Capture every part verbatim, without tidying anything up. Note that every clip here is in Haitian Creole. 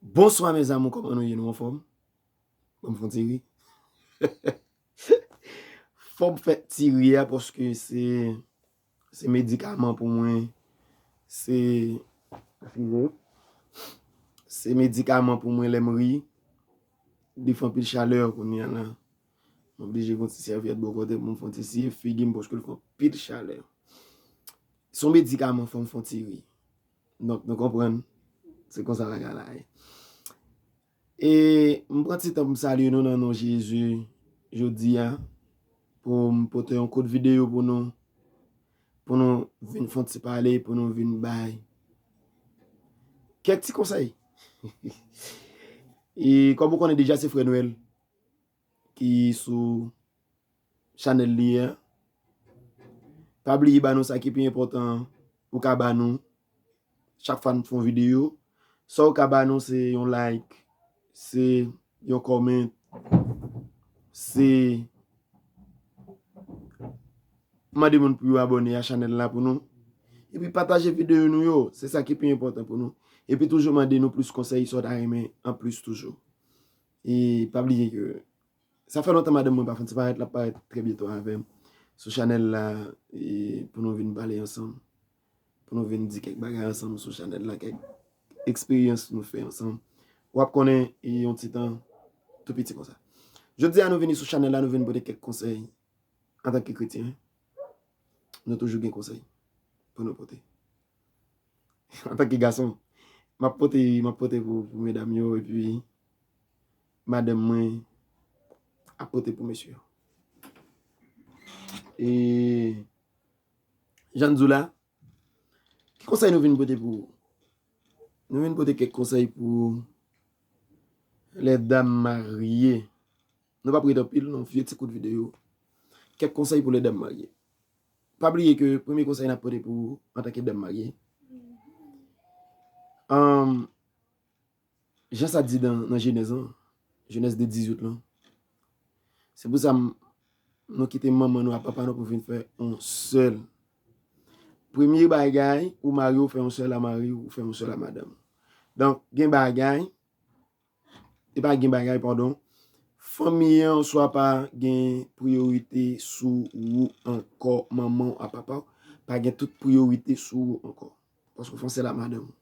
Bonswa mes amours, kòman nou ye? Nou anfòm? Ban m fè yon ti ri. Fò m fè ti ri a paske se, se medikaman pou mwen. Se, eskize, se medikaman pou mwen lè m ri. Li fè anpil chalè kounye a la. M oblije gen yon ti sèvyèt bò kote pou m fè yon ti siye figi m paske l fè anpil chalè. Se yon medikaman, fò m fè yon ti ri. Donk, nou konprann. Se konsa bagay la ye. E m pran ti tan pou m salye nou nan non Jezi jodi a, pou m pote yon kout videyo pou nou, pou nou vin fè yon ti pale, pou nou vin bay kèk ti konsèy. E kòm ou konnen deja, se frè Nwèl ki sou chanèl li a. Pa bliye ba nou sa ki pi enpòtan ou ka ba nou chak fwa n fè yon videyo. Sa ou ka ba nou se yon like, se yon comment, se mande moun pou yo abòne a chanèl la pou nou. Epi pataje videyo nou yo, se sa ki pi enpòtan pou nou. Epi toujou mande nou plis konsèy, sa w ta renmen anplis toujou. E pa bliye ke sa fè lontan madanm mwen pa fè yon ti parèt, l ap parèt trè byento avè m sou chanèl la, e pou nou vin pale ansanm, pou nou vin di kèk bagay ansanm sou chanèl la, kèk eksperyans nou fè ansanm. W ap konnen, e yon ti tan tou piti konsa. Jodi a nou vini sou chanèl la, nou vin pote kèk konsèy. Antanke kretyen, nou toujou gen konsèy pou nou pote. Antanke gason, m ap pote, m ap pote pou, pou medam yo, epi madanm mwen ap pote pou mesye yo. E jan n di w la, ki konsèy nou vin pote pou ou? Nou vin pote kèk konsèy pou les dames mariées. Nou p ap ret anpil, nan yon vye ti kout videyo. Kèk konsèy pou les dames mariées. Pa bliye ke premye konsèy n ap pote pou ou antanke dam marye, um, jan sa di nan, nan Jenèz lan, Jenèz de dizuit lan, se pou sa m, nou kite manman nou ak papa nou pou vin fè yon sèl. Premye bagay, ou marye, ou fè yon sèl a mari, ou fè yon sèl a madanm. Donk, gen bagay, e pa gen bagay, padon, fanmi an swa pa gen priyorite sou ou ankò, manman w ak papa w pa gen tout priyorite sou ou ankò. Paske w fè yon sèl a madanm ou.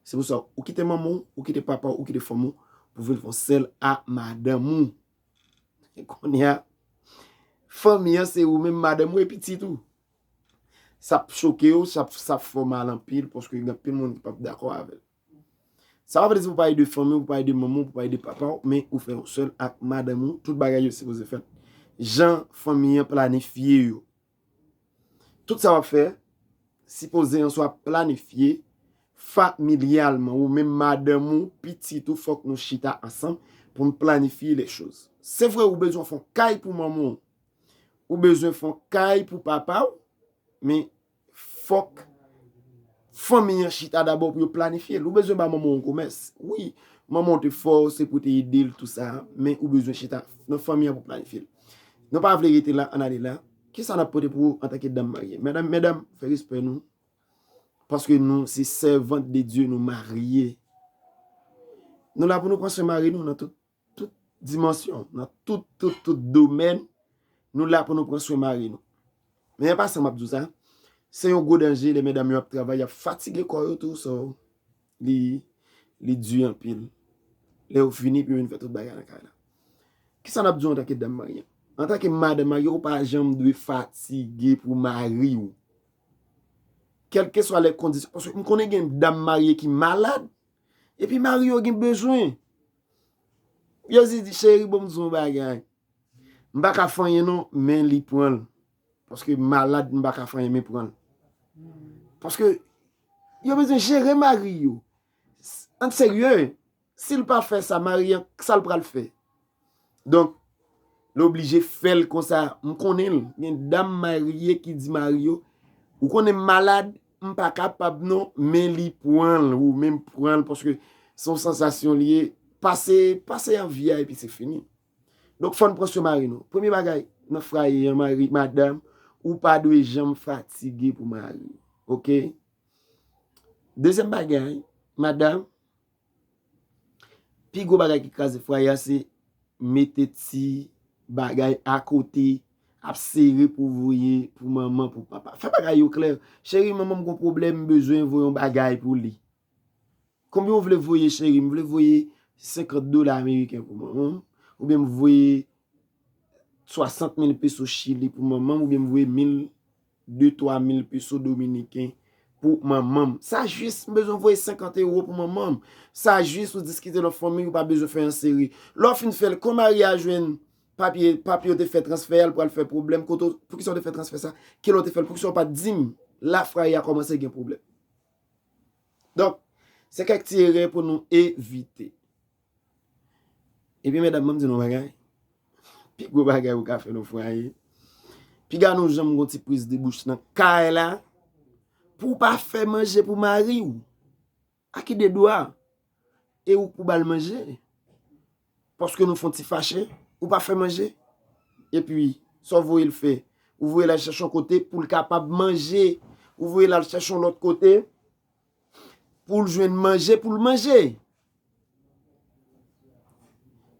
Se pou sa, ou kite manman w, ou kite papa w, ou kite fanmi w pou vin fè yon sèl a madanm ou. Kounye a, fanmi an se ou menm, madanm ou e pitit ou. Sa ap choke w, sa ap, sa ap fè w mal anpil, paske gen anpil moun ki p ap dakò avè l. Sa pa vle di pou w pa ede fanmi w, pou w pa ede manman w, pou w pa ede papa w, men ou fè yon sèl ak madanm ou, tout bagay yo sipoze fèt jan fanmi an planifye yo. Tout sa w ap fè, sipoze an swa planifye familyalman, ou menm madanm ou, pitit ou, fòk nou chita ansanm pou n planifye les choses. Se vre, ou bezwen fè yon kay pou manman w, ou bezwen fè yon kay pou papa w, men fòk fanmi an chita dabò pou yo planifye l. Ou bezwen ba manman w yon komès. Wi, manman w te fò, se pou te ede l, tou sa, men ou bezwen chita nan fanmi an pou planifye l. Nou pa vle rete la, ann ale la. Kisa n ap pote pou ou antanke dam marye? Medam, medam, fè respè nou. Paske nou se sèvant de Dye, nou marye. Nou la pou nou pran swen mari nou nan tout, tout dimansyon, nan tout, tout, tout domèn. Nou la pou nou pran swen mari nou. Men an pasan, m ap di w sa, se yon gwo danje lè medam yo ap travay, y ap fatige kò yo tou, so, li, li di anpil. Lè yo fini, pou yo vin fè tout bagay nan kay la. Kisa n ap di w antanke dam marye? Antanke madanm marye, ou pa janm dwe fatige pou mari w. Kèlkeswa lè kondisyon, paske m konnen gen dam marye ki malad, epi mari yo gen bezwen. Yo di, di, cheri, bon, m di w yon bagay. M pa ka fè anyen non, men li pran l. Paske malad, m pa ka fè anyen, men pran l. Paske yo bezwen jere mari yo. Ann serye, si l pa fè sa, mari an, sa l pral fè? Donk, l oblije fè l konsa. M konnen l. Gen dam marye ki di mari yo, ou konnen m malad, m pa kapab non, men li pran l, ou menm pran l, paske se yon sansasyon li ye. Pase, pase an vi a, epi se fini. Donk, fò n pran swen mari nou. Premye bagay, nan fwaye an, mari, madanm, ou pa dwe janm fatige pou mari w. Oke? Dezyèm bagay, madanm, Pi gwo bagay ki kraze fwaye a se mete ti bagay akote, ap sere pou voye pou manman, pou papa. Fè bagay yo klè. Cheri, manman m gon pwoblèm, m bezwen voye yon bagay pou li. Konbyen w vle voye, cheri? M vle voye senkant dola ameriken pou manman m, oubyen m voye swasant mil peso Chili pou manman m, oubyen m voye mil, de, twa mil peso dominiken pou manman m. Sa jis, m bezwen voye senkant ewo pou manman m. Sa jis, ou diskite nan fanmi, ou pa bezwen fè an seri. Lè w fin fè l, kon mari a jwenn papye, papye w te fè transfè a, l pral fè pwoblèm. Kote w, poukisa w te fè transfè sa? Kilè w te fè l? Poukisa w pa t di m? La fwaye a kòmanse gen pwoblèm. Donk, se kèk ti erè pou nou evite. Epi medam, ban m di nou yon bagay. Pi gwo bagay ou ka fè nan fwaye, piga nou janm gon ti priz de bouch nan kay la, pou w pa fè manje pou mari w. A ki de dwa? E ou k pou ba l manje? Paske nou fè yon ti fache, ou pa fè manje. Epi, sa w voye l fè? Ou voye l al chèche yon kote pou l kapab manje. Ou voye l al chèche yon lòt kote pou l jwenn manje, pou l manje.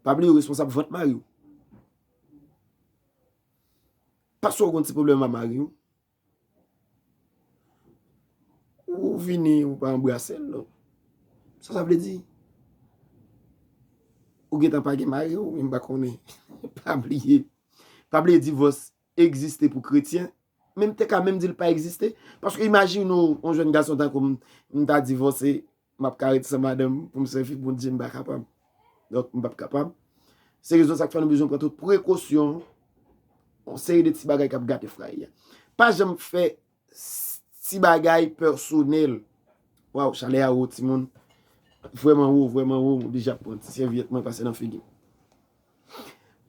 Pa bliye w responsab vant mari w. Paske w gon ti pwoblèm ak mari w, ou vini, ou pa anbrase l, non. Sa sa vle di? Ou gentan pa gen mari w, men m pa konnen. Pa bliye. Pa bliye divòs egziste pou kretyen. Men m te ka menm di l pa egziste. Paske imajine w, yon jèn gason tankou m, m ta divòse, m ap ka ret san madanm pou m sèvi Bondye, m pa kapab. Donk, m p ap kapab. Se rezon sa k fè nou bezwen pran tout prekosyon, yon seri de ti bagay k ap gate fwaye a. Pa janm fè s-, ti bagay pèsonèl. Waw, chalè a wo, timoun. Vrèman wo, vrèman wo, m oblije ap pran ti sèvyèt mwen pase nan figi m.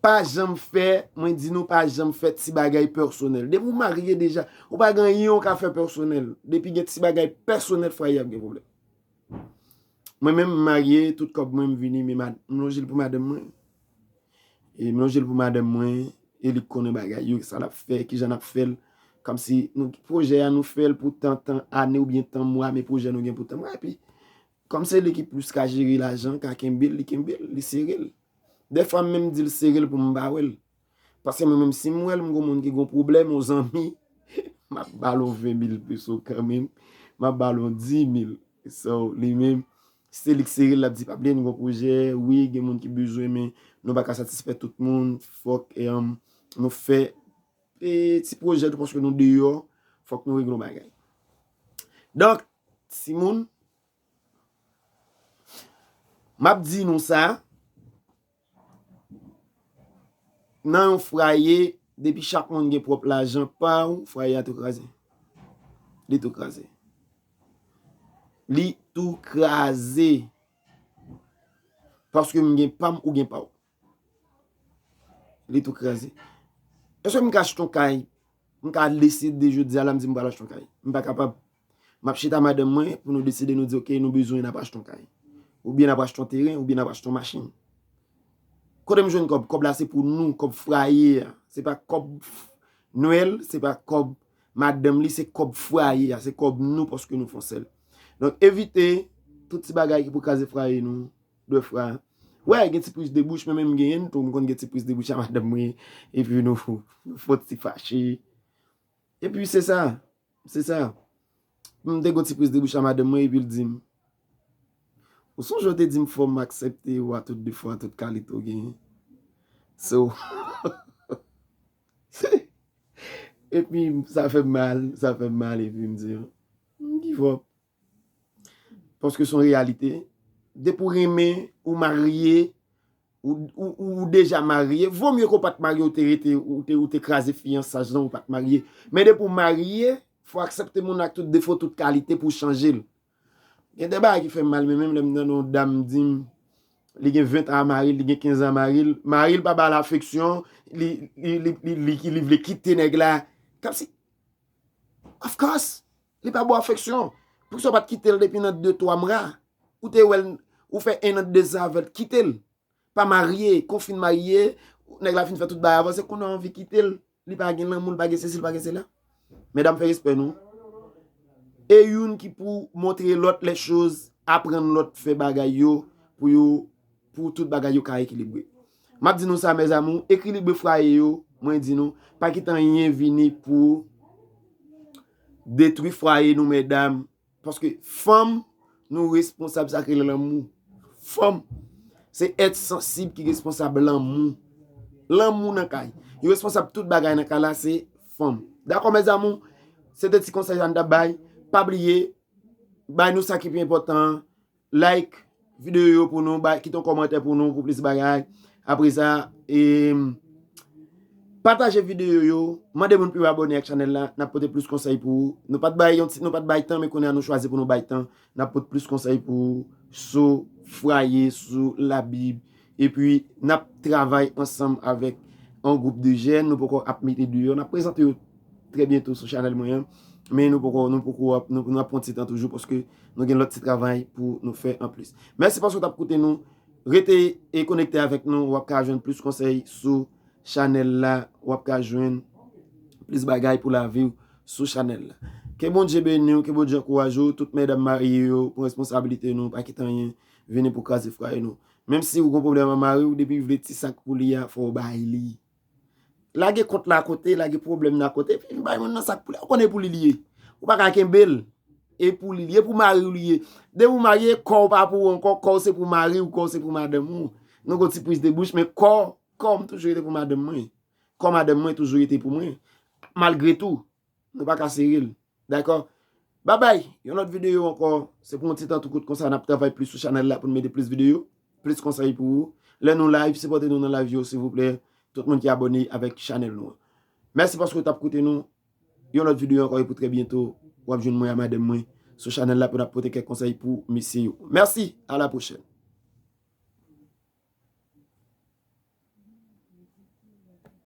Pa janm fè, mwen di nou, pa janm fè ti bagay pèsonèl. Depi w marye deja, ou pa gen anyen w ka fè pèsonèl. Depi gen ti bagay pèsonèl, fwaye ap gen pwoblèm. Mwen menm, m marye, tout kòb mwen, m vini, men mad-, m lonje l pou madanm mwen. E m lonje l pou madanm mwen, e li k konnen bagay yo, sa l ap fè, kijan n ap fè l. Kòmsi nou, pwojè a, nou fè l pou tan, tan ane oubyen tan mwa, men pwojè nou gen pou tan mwa. Epi, kòm se li ki plis ka jere lajan, ka kenbe l, li kenbe l, li sere l. Dèfwa, m menm di l sere l pou m pa wè l. Paske mwen menm, si m wè l, m gon moun ki gon pwoblèm, yon zanmi, m ap ba l yon ven mil peso kanmenm. M ap ba l yon di mil. So, li menm, se li k sere l, l ap di, "Pa bliye, nou gon pwojè, wi, gen moun ki bezwen, men nou pa ka satisfè tout moun. Fòk, em, nou fè, e, ti pwojè tou, paske nou deyò, fòk nou regle yon bagay." Donk, timoun, m ap di nou sa, nan yon fwaye, depi chak moun gen pwòp lajan pa w, fwaye a tou kraze. Li tou kraze. Li tou kraze. Paske m gen pa m, ou gen pa w. Li tou kraze. Èske m ka achte yon kay? M ka deside jodi a la, m di m pral achte yon kay. M pa kapab. M ap chita madanm mwen pou nou deside, nou di, "Oke, nou bezwen, n ap achte yon kay. Oubyen n ap achte yon teren, oubyen n ap achte yon machin." Kote m jwenn kòb? Kòb la se pou nou, kòb fwaye a. Se pa kòb f-, Nwèl, se pa kòb madanm li, se kòb fwaye a, se kòb nou paske nou fè yon sèl. Donk, evite tout ti bagay ki pou kraze fwaye nou, dèfwa. Wè, gen ti priz de bouch, mwen menm m genyen l tou, m konn gen ti priz de bouch a madanm mwen, epi nou, nou fè yon ti fache. Epi se sa, se sa. M te gon ti priz de bouch a madanm mwen, epi l di m, "Ou sonje w te di m fò m aksepte w a tout defo, a tout kalite w genyen." So, epi sa fè m mal, sa fè m mal, epi m di, "M give up." Paske se yon reyalite. Depi w renmen, ou marye, ou, ou, ou, ou deja marye, vo mye ke w pa t marye, ou te rete, ou te, ou te kraze fiyansaj lan, ou pa t marye. Men depi w marye, fò w aksepte moun nan ak tout defo, tout kalite pou w chanje l. Gen de bagay ki fè m mal, men menm lè m tande yon dam di m, li gen ven tan a mari l, li gen kenz an a mari l, mari l pa ba l afeksyon, li, li, li, li, li, li vle kite nèg la. Kòmsi, of course, li pa ba w afeksyon. Poukisa w pa t kite l depi nan de, twa mwa? Ou te wè l, ou fè en an, de zan avè l, kite l. Pa marye, kon w fin marye, nèg la fin fè tout bagay avanse, kounye a w anvi kite l. Li pa gen lanmou, li pa gen sesi, li pa gen sela. Medam, fè respè nou. E youn ki pou montre lòt lè choz, aprann lòt fè bagay yo, pou yo, pou tout bagay yo ka ekilibre. M ap di nou sa, mes amours, ekilibre fwaye yo, mwen di nou, pa kite anyen vini pou detwi fwaye nou, medam, paske fanm, nou responsab sa k rele lanmou. Fanm, se èt sansib ki responsab lanmou. Lanmou nan kay. Yo responsab tout bagay nan kay la, se fanm. Dakò, mes amours? Se te ti konsèy sa n t ap bay. Pa bliye, bay nou sa ki pi enpòtan an. Like videyo yo pou nou, bay, kite yon kòmantè pou nou, pou plis bagay. Apre sa, e, pataje videyo yo, mande moun pou yo abòne ak chanèl la, n ap pote plis konsèy pou ou. Nou pa t bay yon ti, nou pa t bay tan, men kounye a nou chwazi pou nou bay tan. N ap pote plis konsèy pou ou sou fwaye, sou Labib. Epi, n ap travay ansanm avèk yon gwoup de jèn. Nou poko ap mete deyò. N ap prezante yo trè byento sou chanèl mwen an. Men nou poko, nou poko ap, nou, nou ap pran ti tan toujou paske nou gen lòt ti travay pou nou fè anplis. Mèsi paske w t ap koute nou. Rete e konekte avèk nou. W ap ka jwenn plis konsèy sou chanèl la. W ap ka jwenn plis bagay pou lavi w sou chanèl la. Ke Bondye beni w, ke Bondye ankouraje w, tout medam marye yo, pran responsablite nou, pa kite anyen vini pou kraze fwaye nou. Menm si w gon pwoblèm ak mari w, depi w vle ti sa k pou li a, fò w bay li. Lage kont la kote, lage pwoblèm nan kote, epi bay moun nan sa k pou li a. Ou konnen e pou li li ye. Ou pa ka kenbe l. E pou li li ye, e pou mari w li ye. Depi w marye, kò w pa pou ou ankò, kò w se pou mari w, kò w se pou madanm ou. Nou gon ti priz de bouch, men kò, kò m toujou rete pou madanm mwen. Kò madanm mwen toujou rete pou mwen. Malgre tou, nou pa ka sere l. Dakò? Babay, yon lòt videyo ankò. Se pou yon ti tan tou kout konsa, n ap travay plis sou chanèl la pou n mete plis videyo, plis konsèy pou ou. Lè nou live, sipòte nou nan live yo, silvouplè. Tout moun ki abòne avèk chanèl nou an. Mèsi paske w t ap koute nou. Yon lòt videyo ankò, e pou trè byento, w ap jwenn mwen a madanm mwen sou chanèl la pou n ap pote kèk konsèy pou mesye yo. Mèsi, a la pwochèn.